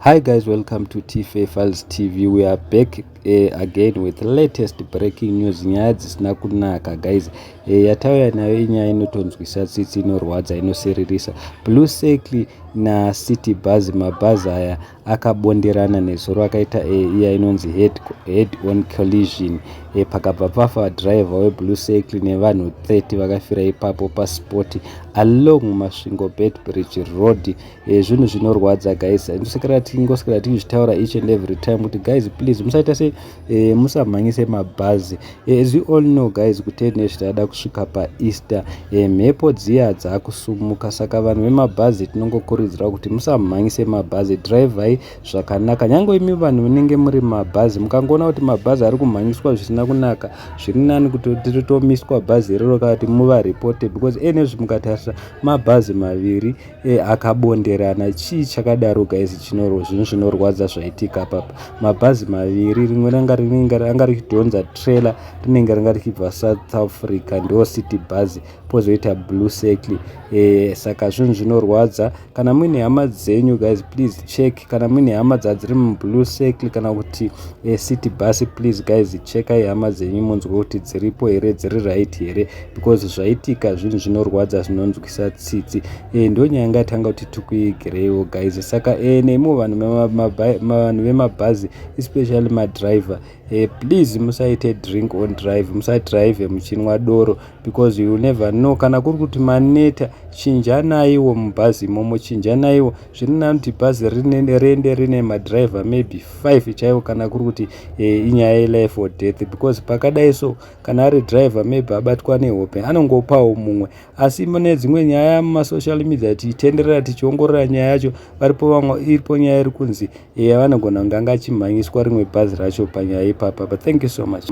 Hi guys, welcome to TFA Files TV. We are back again with latest breaking news. Nyaya dzisina kunaka, guys. Yatauya nayo inyaya inotonzwisa tsitsi, inorwadza, inosiririsa. Blue Circle naCity Bus, mabhazi aya akabonderana nezuro, akaita iya inonzi head on collision. Pakabva pafa driver weBlue Circle nevanhu 30 vakafira ipapo paspot along Masvingo Beitbridge Road. Zvinhu zvinorwadza, guys. Ndosakira tingoswera tichizvitaura each and every time kuti, guys, please, musaita se musamhanyise mabhazi. As you all know, guys, kuti nezvitada kusvika paEaster, mhepo dziya dzakusumuka. Saka vanhu vemabhazi, tinongokurudzira kuti musamhanyise mabhazi, drivhai zvakanaka. Nyange imi vanhu munenge muri mabhazi, mukangoona kuti mabhazi ari kumhanyiswa zvisina kunaka, zviri nani kuti ritomiswa bhazi iroro kana kuti muvaripote, because enezvi mukatarisa mabhazi maviri akabonderana. Chii chakadaro, guys? Zvinhu zvinorwadza zvaitika papa. Mabhazi maviri, rimwe ranga richidhonza trailer, rinenge ranga richibva South Africa, ndo City Bus, pozoita Blue Circle. Saka zvinhu zvinorwadza. Kana muine hama dzenyu, guys, please check. Kana muine hama dzadziri muBlue Circle kana kuti City Bus, please guys, chekai hama dzenyu munzwe kuti dziripo here, dziri right here, because zvaitika zvinhu zvinorwadza, zvinonzwisa tsitsi. Ndo nyaya yatanga kuti tikuigireiwo, guys. Saka nemiwo vanhu vemabhazi, especially madriver, please musaite drink and drive, musadrive muchinwa doro, because you never know. Kana kuri kuti maneta, chinjanaiwo mubhazi imomo, chinjanaiwo. Zviri nani kuti bhazi riende rine madriver maybe 5 chaiwo, kana kuri kuti inyaya yelife or death, because pakadai so, kana ari driver maybe abatwa nehope, anongopawo mumwe. Asi mune dzimwe nyaya mumasocial media tichitenderera, tichiongorora nyaya yacho, varipo vamwe, iripo nyaya iri kunzi yavanogona kunge anga achimhanyiswa rimwe bhazi racho panyaya ipapa. But thank you so much.